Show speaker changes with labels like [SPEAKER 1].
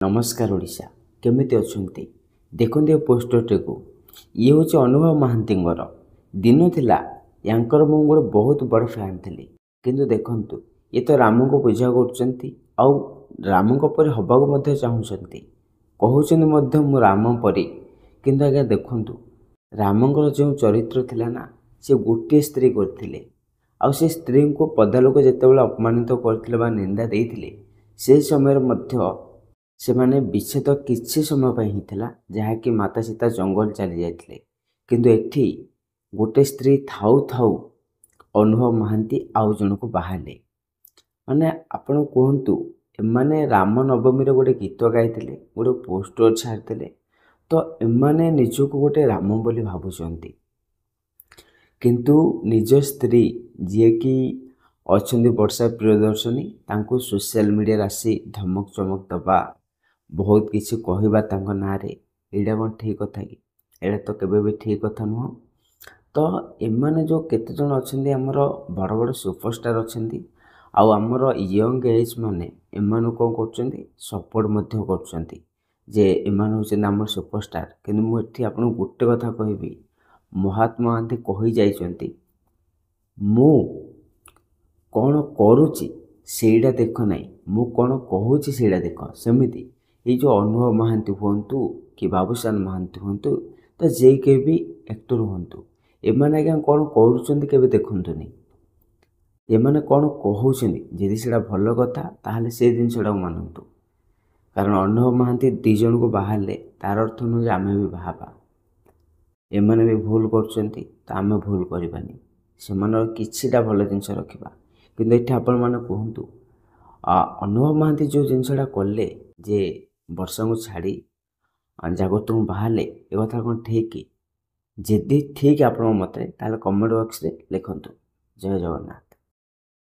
[SPEAKER 1] ନମସ୍କାର ଓଡ଼ିଶା, କେମିତି ଅଛନ୍ତି? ଦେଖନ୍ତୁ ଏ ପୋଷ୍ଟରଟିକୁ। ଇଏ ହେଉଛି ଅନୁଭବ ମହାନ୍ତିଙ୍କର। ଦିନ ଥିଲା ୟାଙ୍କର ମୁଁ ଗୋଟେ ବହୁତ ବଡ଼ ଫ୍ୟାନ୍ ଥିଲି, କିନ୍ତୁ ଦେଖନ୍ତୁ ଇଏ ତ ରାମଙ୍କୁ ପୂଜା କରୁଛନ୍ତି ଆଉ ରାମଙ୍କ ପରି ହେବାକୁ ମଧ୍ୟ ଚାହୁଁଛନ୍ତି, କହୁଛନ୍ତି ମଧ୍ୟ ମୁଁ ରାମ ପରି। କିନ୍ତୁ ଆଜ୍ଞା ଦେଖନ୍ତୁ, ରାମଙ୍କର ଯେଉଁ ଚରିତ୍ର ଥିଲା ନା, ସେ ଗୋଟିଏ ସ୍ତ୍ରୀ କରିଥିଲେ, ଆଉ ସେ ସ୍ତ୍ରୀଙ୍କୁ ପଦା ଲୋକ ଯେତେବେଳେ ଅପମାନିତ କରିଥିଲେ ବା ନିନ୍ଦା ଦେଇଥିଲେ, ସେ ସମୟରେ ମଧ୍ୟ ସେମାନେ ବିଚ୍ଛେଦ କିଛି ସମୟ ପାଇଁ ହେଇଥିଲା, ଯାହାକି ମାତା ସୀତା ଜଙ୍ଗଲ ଚାଲି ଯାଇଥିଲେ। କିନ୍ତୁ ଏଠି ଗୋଟେ ସ୍ତ୍ରୀ ଥାଉ ଥାଉ ଅନୁଭବ ମହାନ୍ତି ଆଉ ଜଣକୁ ବାହାହେଲେ। ମାନେ ଆପଣ କୁହନ୍ତୁ, ଏମାନେ ରାମନବମୀରେ ଗୋଟେ ଗୀତ ଗାଇଥିଲେ, ଗୋଟେ ପୋଷ୍ଟର ଛାଡ଼ିଥିଲେ, ତ ଏମାନେ ନିଜକୁ ଗୋଟେ ରାମ ବୋଲି ଭାବୁଛନ୍ତି। କିନ୍ତୁ ନିଜ ସ୍ତ୍ରୀ ଯିଏକି ଅଛନ୍ତି ବର୍ଷା ପ୍ରିୟଦର୍ଶିନୀ, ତାଙ୍କୁ ସୋସିଆଲ ମିଡ଼ିଆରେ ଆସି ଧମକ ଚମକ ଦେବା, ବହୁତ କିଛି କହିବା ତାଙ୍କ ନାଁରେ, ଏଇଟା କ'ଣ ଠିକ୍ କଥା କି? ଏଇଟା ତ କେବେ ବି ଠିକ୍ କଥା ନୁହଁ। ତ ଏମାନେ ଯେଉଁ କେତେଜଣ ଅଛନ୍ତି, ଆମର ବଡ଼ ବଡ଼ ସୁପରଷ୍ଟାର ଅଛନ୍ତି ଆଉ ଆମର ୟଙ୍ଗ ଏଜ୍ ମାନେ, ଏମାନଙ୍କୁ କ'ଣ କରୁଛନ୍ତି? ସପୋର୍ଟ ମଧ୍ୟ କରୁଛନ୍ତି ଯେ ଏମାନେ ହେଉଛନ୍ତି ଆମର ସୁପରଷ୍ଟାର। କିନ୍ତୁ ମୁଁ ଏଠି ଆପଣଙ୍କୁ ଗୋଟେ କଥା କହିବି, ମହାତ୍ମା ଗାନ୍ଧୀ କହି ଯାଇଛନ୍ତି, ମୁଁ କ'ଣ କରୁଛି ସେଇଟା ଦେଖ ନାହିଁ, ମୁଁ କ'ଣ କହୁଛି ସେଇଟା ଦେଖ। ସେମିତି ଏଇ ଯେଉଁ ଅନୁଭବ ମହାନ୍ତି ହୁଅନ୍ତୁ କି ବାବୁସାନ ମହାନ୍ତି ହୁଅନ୍ତୁ, ତ ଯେ କେହି ବି ଆକ୍ଟର ହୁଅନ୍ତୁ, ଏମାନେ ଆଜ୍ଞା କ'ଣ କରୁଛନ୍ତି କେବେ ଦେଖନ୍ତୁନି, ଏମାନେ କ'ଣ କହୁଛନ୍ତି। ଯଦି ସେଇଟା ଭଲ କଥା ତାହେଲେ ସେ ଜିନିଷଟାକୁ ମାନନ୍ତୁ। କାରଣ ଅନୁଭବ ମହାନ୍ତି ଦୁଇ ଜଣଙ୍କୁ ବାହାରିଲେ ତାର ଅର୍ଥ ନୁହେଁ ଯେ ଆମେ ବି ବାହାବା। ଏମାନେ ବି ଭୁଲ କରୁଛନ୍ତି ତ ଆମେ ଭୁଲ କରିବାନି, ସେମାନଙ୍କର କିଛିଟା ଭଲ ଜିନିଷ ରଖିବା। କିନ୍ତୁ ଏଠି ଆପଣମାନେ କୁହନ୍ତୁ, ଅନୁଭବ ମହାନ୍ତି ଯେଉଁ ଜିନିଷଟା କଲେ ଯେ ବର୍ଷାଙ୍କୁ ଛାଡ଼ି ଜାଗତକୁ ବାହାରିଲେ, ଏ କଥା କ'ଣ ଠିକ୍ କି? ଯଦି ଠିକ୍ ଆପଣଙ୍କ ମତରେ, ତାହେଲେ କମେଣ୍ଟ ବକ୍ସରେ ଲେଖନ୍ତୁ। ଜୟ ଜଗନ୍ନାଥ।